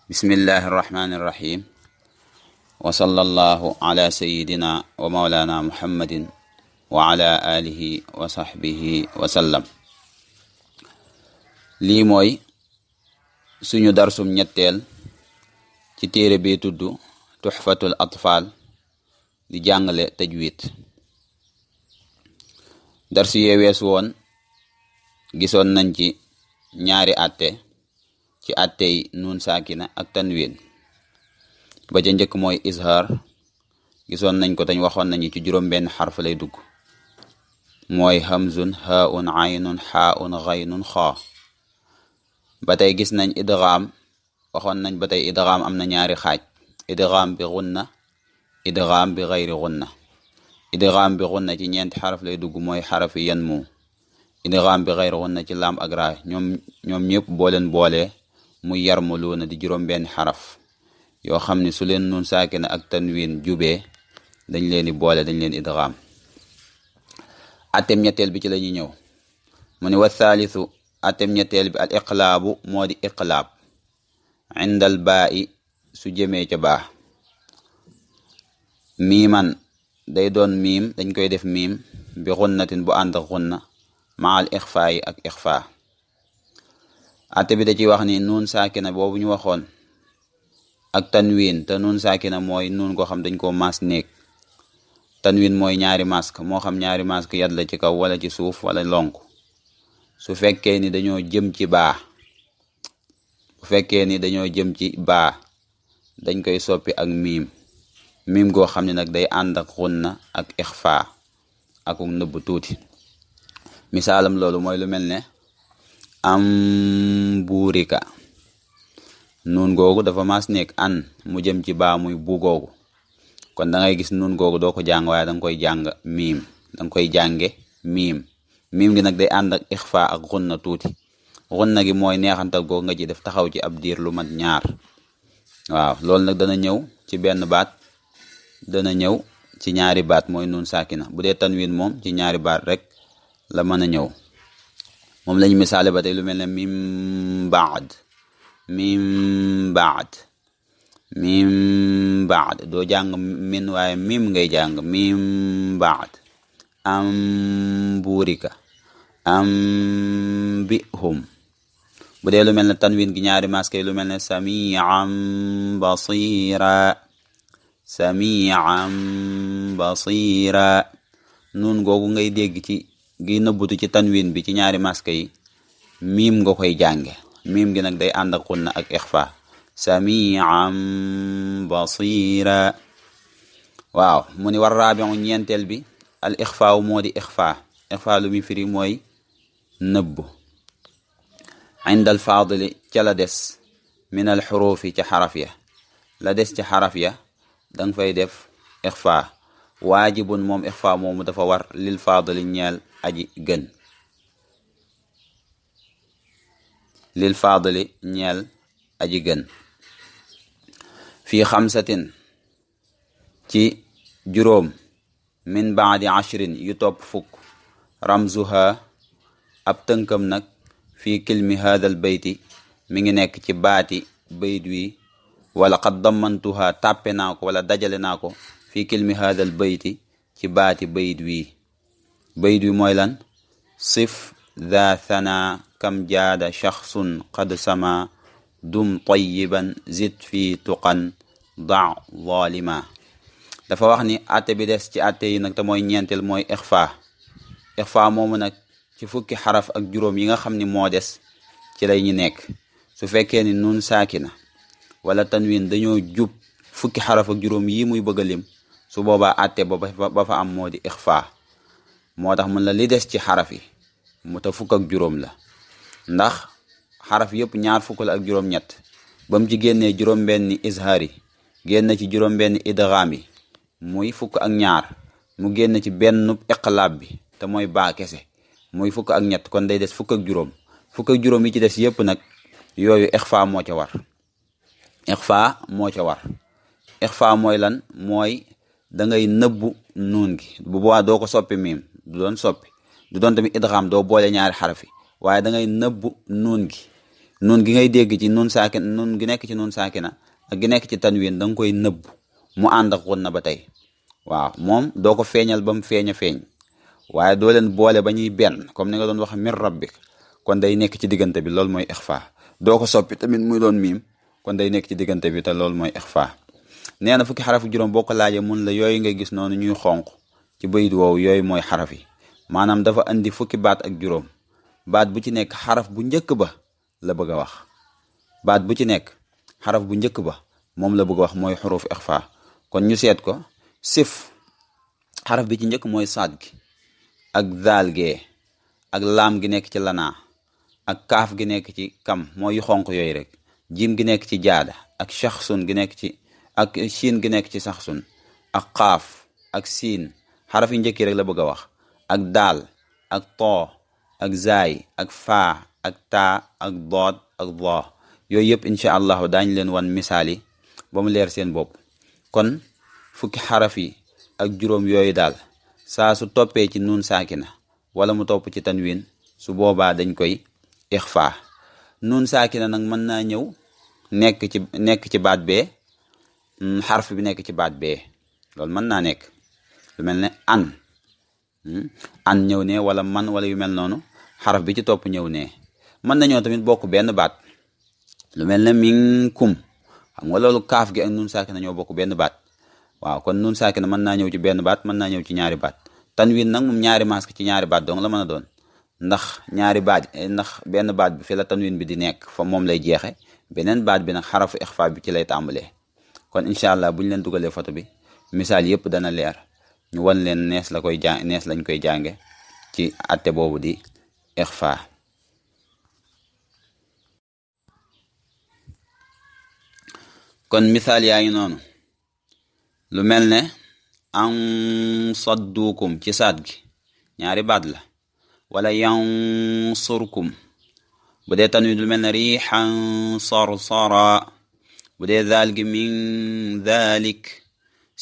bismillahi irrahmani irrahim wa sallallahu ala sayidina wa maulana muhammadin wa ala alihi wa sahbihi wa sallam. lii mooy suñu darsum ñetteel ci téere bi tudd tuxfatul atfal di jàngale tajwid. darsu yee wees woon gisoon nañ ci ñaari atte ci attey nuun saakina ak tanwin. ba ca njëkk mooy izhar, gisoon nañ ko tañ waxoon nañu ci juróom benn xarf lay dugg, mooy hamzun haun aynun xaaun ghaynun xaa. ba tey gis nañ idgham, waxoon nañ ba tey idgham am na ñaari xaaj, idgham bi gunna, idgham bi ghayri gunna. idgham bi gunna ci ñeenti xaraf lay dugg, mooy xarafi yanmu. idgham bi ghayri gunna ci lam ak raa, ñoom ñëpp boo leen boolee muy yarmuluuna di juróom benn xaraf yoo xam ne su leen nuun saakina ak tanwin jubee dañ leen di boole, dañ leen idgham. atem ñetteel bi ci la ñuy ñëw, mu ne wa thalithu, atem ñetteel bi al iqlaabu moo di iqlaab indal baa'i su jëmee ca baa. miiman day doon miim, dañ koy def miim bi xunnatin bu ànd ak xunna ma al ixfaa yi ak ixfaa. atte bi da ciy wax ni nuun saakina boobu ñu waxoon ak tanwin, te nuun saakina mooy nuun koo xam dañ koo maas néeg, tanwin mooy ñaari mask, moo xam ñaari mask yat la ci kaw wala ci suuf wala lonk. su fekkee ni dañoo jëm ci baa, dañ koy soppi ak miim goo xam ne nag day ànd ak xunna ak ixfaa ak nëbb tuuti. misaalam loolu mooy lu mel ne am buurika, nuun googu dafa maas nekk an mu jëm ci baa muy bu googu, kon da ngay gis nuun googu doo ko jàng waaye danga koy jàng miim, danga koy jànge miim gi nag day ànd ak ixfa ak xunna tuuti. xunna gi mooy neexantal googu nga ci def taxaw ci ab diir lu mat ñaar. waaw loolu nag dana ñëw ci benn baat, dana ñëw ci ñaari baat, mooy nuun saakina. bu dee tanwin moom ci ñaari baat rek la mën a ñëw. moom lañu misaale ba tey lu mel ne mim baad doo jàng min waaye mim ngay jàng mim baad. am buurika, am bihum. bu dee lu mel ne tanwin gi ñaari maske lu mel ne sami'an basira. nun googu ngay dégg ci gi nëbbutu ci tanwin bi ci ñaari maske yi, miim nga koy jànge. miim gi nag day ànd ak xunna ak ixfa, sami'an basira. waaw mu ni war raabi'u ñeenteel bi al ixfaaw moo di ixfa lu muy firi mooy nëbb. indal faadili ca la des min al xurufi ca xaraf ya, la des ca xaraf ya danga fay def ixfa. waajibun moom ixfa moomu dafa war lil faadili ñeel aji gën, lil faadili ñeel aji gën. fii xamsatin ci juróom, min baadi ashrin yu topp fukk, ramzuha ab tënkam nag fii kilmi haadal bayti mi ngi nekk ci baati bayt wi, wala qad dammantuha tàppe naa ko wala dajale naa ko fii kilmi haadal bayti ci baati bayt wi. bayt wi mooy lan? sif dha thana kam jaada shaxsun qad sama dum tayyiban zid fi tuqan da zalima. dafa wax ni atte bi des ci atte yi nag te mooy ñeenteel mooy ixfa moomu nag ci fukki xaraf ak juróom yi nga xam ni moo des ci lay ñu nekk. su fekkee ni nun saakina wala tanwin dañoo jub fukki xaraf ak juróom yi muy bëgg a lim, su boobaa atte ba fa am moo di ixfa. moo tax mun la li des ci xaraf yi mu ta fukk ak juróom la, ndax xaraf yëpp ñaar fukk la ak juróom ñett. ba mu ci génnee juróom benni izhar yi, génn ci juróom benni idgham yi muy fukk ak ñaar, mu génn ci benn iqlaab bi te mooy baa kese muy fukk ak ñett, kon day des fukk ak juróom. fukk ak juróom yi ci des yëpp nag yooyu ixfa moo ca war. ixfa mooy lan? mooy da ngay nëbbu nuun gi. bu boobaa doo ko soppi miim, du doon tamit idgham, doo boole ñaari xarafi, waaye da ngay nëbbu nuun gi. nun gi ngay dégg ci nun saakin nun gi nekk ci nun saakina ak gi nekk ci tanwin da nga koy nëbb mu ànd ak xunna ba tey waaw moom doo ko feeñal ba mu feeñ a feeñ waaye doo leen boole ba ñuy benn comme ni nga doon wax min rabbik kon day nekk ci diggante bi loolu mooy ixfa doo ko soppi tamit muy doon miim kon day nekk ci diggante bi te loolu mooy ixfa nee na fukki xaraf juróom boo ko laajee mun la yooyu nga gis noonu ñuy xonq ci bayit woowu yooyu mooy xaraf yi maanaam dafa andi fukki baat ak juróom baat bu ci nekk xaraf bu njëkk ba la bëgg a wax baat bu ci nekk xaraf bu njëkk ba moom la bëgg a wax mooy xuruf ixfa kon ñu seet ko sif xaraf bi ci njëkk mooy saad gi ak zaal gee ak laam gi nekk ci lanaa ak kaaf gi nekk ci kam mooy yu xonq yooyu rek jim gi nekk ci jaada ak shaxsun gi nekk ci ak siin gi nekk ci saxsun ak xaaf ak siin xaraf yu njëkk yi rek la bëgg a wax ak daal ak too ak zaay ak faa ak taa ak dood ak doo yooyu yëpp incha allahu daañu leen wan misaal yi ba mu leer seen bopp kon fukki xaraf yi ak juróom yooyu daal saa su toppee ci nuun saakina wala mu topp ci tanwin su boobaa dañ koy ixfa nuun saakina nag mën naa ñëw nekk ci baat bee xarf bi nekk ci baat bee loolu mën naa nekk lu mel ne an ñëw ne wala man wala yu mel noonu xaraf bi ci topp ñëw ne mën nañoo tamit bokk benn baat lu mel ne minkum xam nga loolu kaaf gi ak nuun saakina ñoo bokk benn baat waaw kon nuun saakina mën naa ñëw ci benn baat mën naa ñëw ci ñaari baat tanwin nag moom ñaari masque ci ñaari baat dong la mën a doon ndax benn baat bi fi la tanwin bi di nekk fa moom lay jeexe beneen baat bi nag xarafu ixfa bi ci lay tàmbalee kon incha allah bu ñu leen dugalee photo bi misaal yëpp dana leer ñu wan leen nees lañ koy jànge ci atte boobu di ixfa kon misaal yaa ngi noonu lu mel ne an saddukum ci saat gi ñaari baat la wala yansurkum bu dee tanwin lu mel ne riixan sarsara bu dee zaal gi min dhalik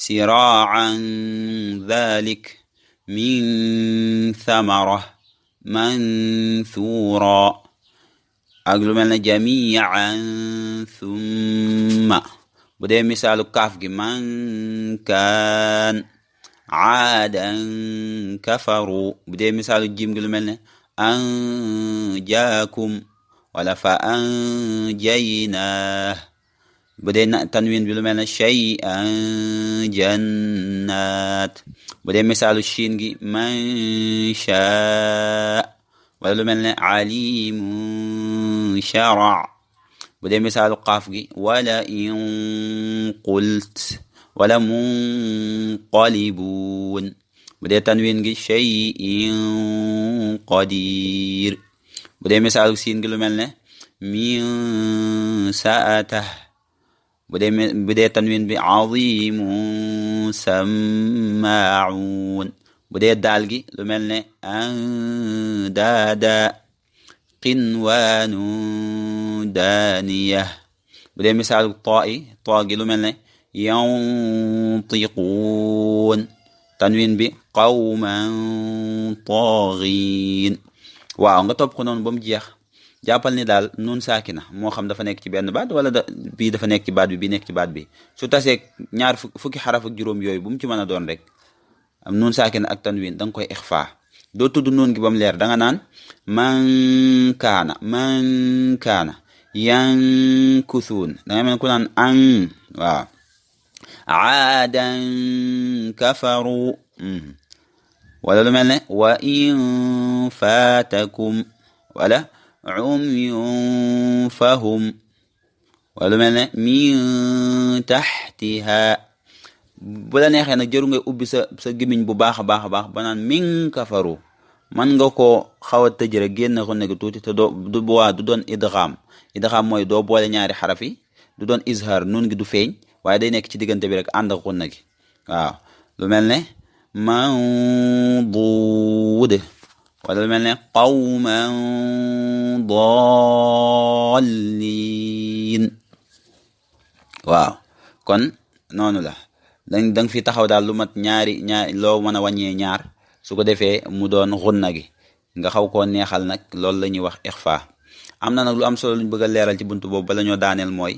siraan dhalik min thamara manthura ak lu mel ne jamian thumma bu dee misaalu kaaf gi man kaan aadan kafaru bu dee misaalu jim gi lu mel ne an jaakum wala fa an jaynaa bu dee tanwin bi lu mel ne shay'an jannat bu dee misaalu shiin gi man shaa wala lu mel ne alimun shara bu dee misaalu qaaf gi wala in qult wala munqalibun bu dee tanwin gi shay'in qadir bu dee misaalu siin gi lu mel ne min saatah bu dee tanwin bi azimun sammaun bu dee daal gi lu mel ne andaada qinwaanu daaniya bu dee misaalu too gi lu mel ne yantiquun tanwin bi qawman taagiin waaw nga topp ko noonu ba mu jeex jàppal ni daal nuun saakina moo xam dafa nekk ci benn baat wala bii dafa nekk ci baat bi bii nekk ci baat bi su tasee ñaar fukki xaraf ak juróom yooyu bu mu ci mën a doon rek am nuun saakina ak tanwin da nga koy ixfa doo tudd nuun gi ba mu leer da nga naan man kaana yankusuun da nga mel ku naan an waaw aadan kafaru wala lu mel ne wa in faatakum wala umyun fahum wala lu mel ne min taxtiha bu la neexee nag jëru ngay ubbi sa gémmiñ bu baax a baax a baax ba naan min kafaru man nga koo xaw a tëj rek génn ko nekk tuuti te du doon idgham mooy doo boole ñaari xaraf yi du doon izhar nun gi du feeñ waaye day nekk ci diggante bi rek ànd ak xunna gi waaw lu mel ne manduud wala lu mel ne qawman dallin waaw kon noonu la danga fi taxaw daal lu mat ñaari loo mën a wàññee ñaar su ko defee mu doon xunna gi nga xaw koo neexal nag loolu la ñuy wax ixfa am na nag lu am solo luñ bëgg a leeral ci buntu boobu bala ñoo daaneel mooy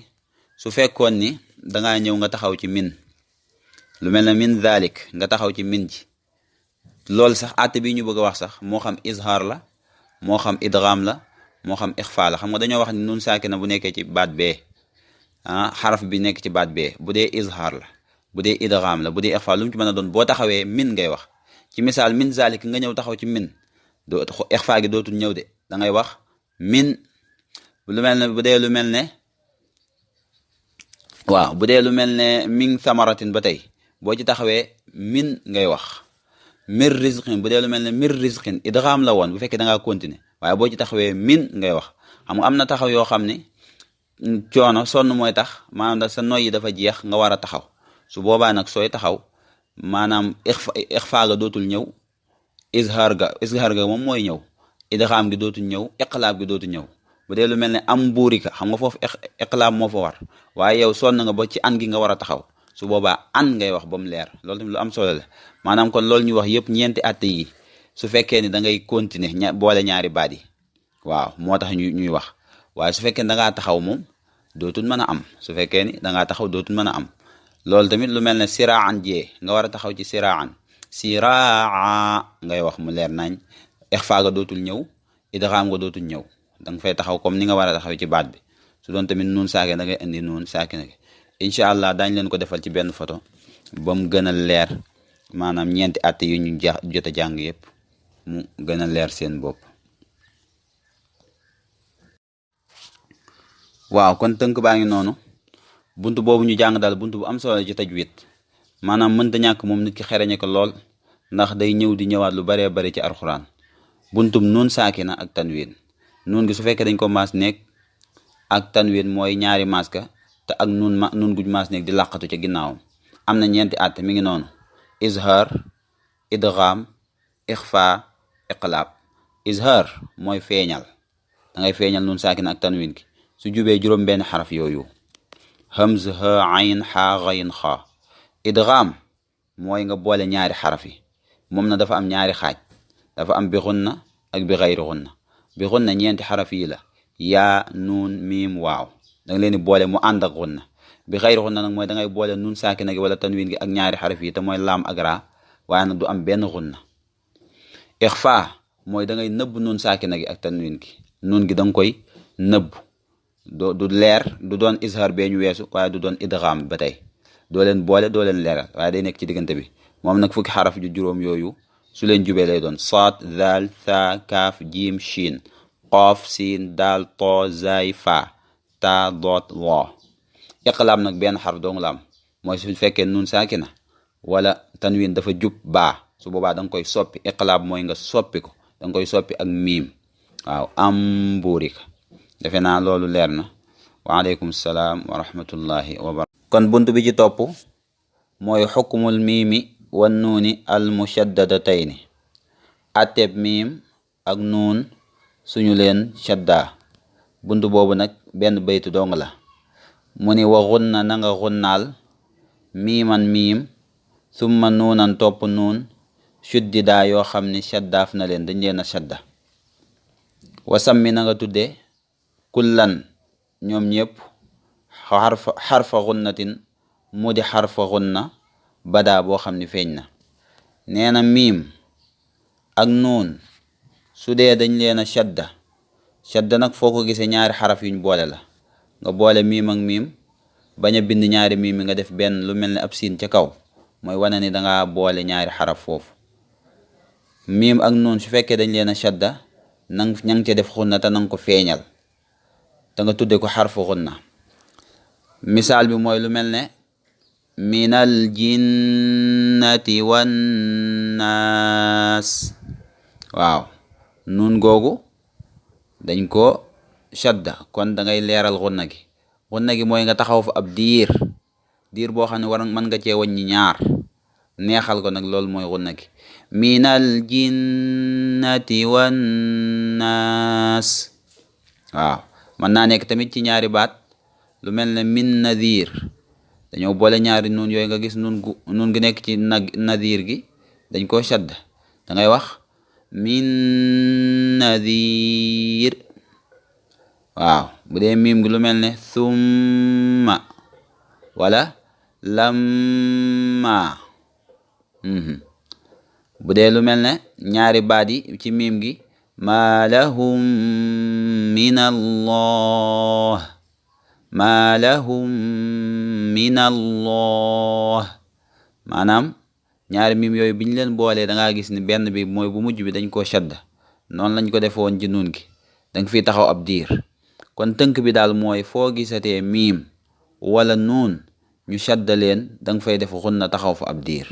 su fekkoon ni dangaa ñëw nga taxaw ci min lu mel ne min dhalik nga taxaw ci min ji loolu sax àtte bi ñu bëgg a wax sax moo xam izhar la moo xam idgham la moo xam ixfa la xam nga dañoo wax ni nun saakina bu nekkee ci baat bee xaraf bi nekk ci baat bee bu dee izhar la bu dee idgham la bu dee ixfa lu mu ci mën a doon boo taxawee min ngay wax ci misaal min zalik nga ñëw taxaw ci min doo ixfa gi dootul ñëw de da ngay wax min lu mel ne bu dee lu mel ne waaw bu dee lu mel ne min thamaratin ba tey boo ci taxawee min ngay wax mir rizqin bu dee lu mel ne mir rizqin idgham la woon bu fekkee da ngaa continuer waaye boo ci taxawee min ngay wax xam nga am na taxaw yoo xam ne coono sonn mooy tax maanaam da sa noy yi dafa jeex nga war a taxaw su boobaa nag sooy taxaw maanaam ixfa ga dootul ñëw izhar ga moom mooy ñëw idgham gi dootul ñëw iqlaab gi dootul ñëw bu dee lu mel ne am mbuurika xam nga foofu iqlaab moo fa war waaye yow sonn nga ba ci an gi nga war a taxaw su boobaa an ngay wax ba mu leer loolu tamit lu am solo la maanaam kon loolu ñu wax yëpp ñeenti atte yi su fekkee ni da ngay continuer boole ñaari baat yi waaw moo tax ñuy wax waaye su fekkee ni da ngaa taxaw moom dootul mën a am su fekkee ni da ngaa taxaw dootul mën a am loolu tamit lu mel ne siraan jee nga war a taxaw ci siraan siraa ngay wax mu leer nañ ixfa ga dootul ñëw idgham nga dootul ñëw da nga fay taxaw comme ni nga war a taxaw ci baat bi su doon tamit nuun saake da ngay indi nuun saake nag incha allah daañu leen ko defal ci benn photo ba mu gën a leer maanaam ñeenti atte yu ñu jot a jàng yëpp mu gën a leer seen bopp. waaw kon tënk baa ngi noonu buntu boobu ñu jàng daal buntu bu am solo ci tajwid maanaam mënta ñàkk moom nit ki xereñe ko lool ndax day ñëw di ñëwaat lu baree bari ci alxuraan buntum nuun saakina ak tanwin nuun gi su fekkee dañ ko maas nekk ak tanwin mooy ñaari maas ka te ak nuun guj maas nekk di làqatu ca ginnaawam am na ñeenti àtte mi ngi noonu izhar idgham ixfa iqlaab izhar mooy feeñal da ngay feeñal nuun saakina ak tanwin gi su jubee juróom benn xaraf yooyu hamz ha ayn ha ghayn xa idgham mooy nga boole ñaari xaraf yi moom na dafa am ñaari xaaj dafa am bi gunna ak bi ghayri gunna bi gunna ñeenti xaraf yi la yaa nuun miim waaw da nga leen di boole mu ànd ak gunna bi ghayri gunna nag mooy da ngay boole nuun saakina gi wala tanwin gi ak ñaari xaraf yi te mooy laam ak raa waaye nag du am benn gunna ixfa mooy da ngay nëbb nuun saakina gi ak tanwin gi nuun gi da nga koy nëbb du leer du doon izhar bee ñu weesu waaye du doon idgham ba tey doo leen boole doo leen leeral waaye day nekk ci diggante bi moom nag fukki xaraf ju juróom yooyu su leen jubee lay doon saad daal tha kaaf jiim shin qaaf siin daal to zaay fa ta doot wo iqlaab nag benn xaraf dong la am mooy su fekkee nun saakina wala tanwin dafa jub baa su boobaa da nga koy soppi iqlaab mooy nga soppi ko da nga koy soppi ak miim waaw am mbuurika defe naa loolu leer na waaleykum salaam wa rahmatullahi wa barakatuh kon bunt bi ci topp mooy xukmul miimi wan nuuni al mushaddadatayn atteb miim ak nuun suñu leen shadda bunt boobu nag benn baytu dong la mu ni wa gunna na nga gunnaal miiman miim summa nuunan topp nuun shuddidaa yoo xam ni shaddaaf na leen dañ leen a shadda wasammi na nga tudde kullan ñoom ñëpp xarfa gunnatin mu di xarfa gunna badaa boo xam ni feeñ na nee na miim ak nuun su dee dañ leen a shadda nag foo ko gisee ñaari xaraf yuñ boole la nga boole miim ak miim bañ a bind ñaari miim yi nga def benn lu mel ne ab siin ca kaw mooy wane ni danga boole ñaari xaraf foofu miim ak nuun su fekkee dañ leen a shadda nang ña ngi ca def xunna te nanga ko feeñal te nga tudde ko xarfu xunna misaal bi mooy lu mel ne minal jinnati wan naas waaw nuun googu dañ ko shadda kon da ngay leeral xunna gi mooy nga taxaw fa ab diir boo xam ne mën nga cee wàññi ñaar neexal ko nag loolu mooy xunna gi minal jinnati wan naas waaw mën naa nekk tamit ci ñaari baat lu mel ne min nadir dañoo boole ñaari nuun yooyu nga gis nuun gi nekk ci nadir gi dañ koo shadda da ngay wax min nadir waaw bu dee miim gi lu mel ne summa wala lamma bu dee lu mel ne ñaari baat yi ci miim gi ma lahum min allah ma lahum min allah maanaam ñaari miim yooyu bi ñu leen boolee da ngaa gis ni benn bi mooy bu mujj bi dañ koo shadda noonu lañ ko defoon ci nuun gi da nga fiy taxaw ab diir kon tënk bi daal mooy foo gisatee miim wala nuun ñu shadda leen da nga fay def xunna taxaw fa ab diir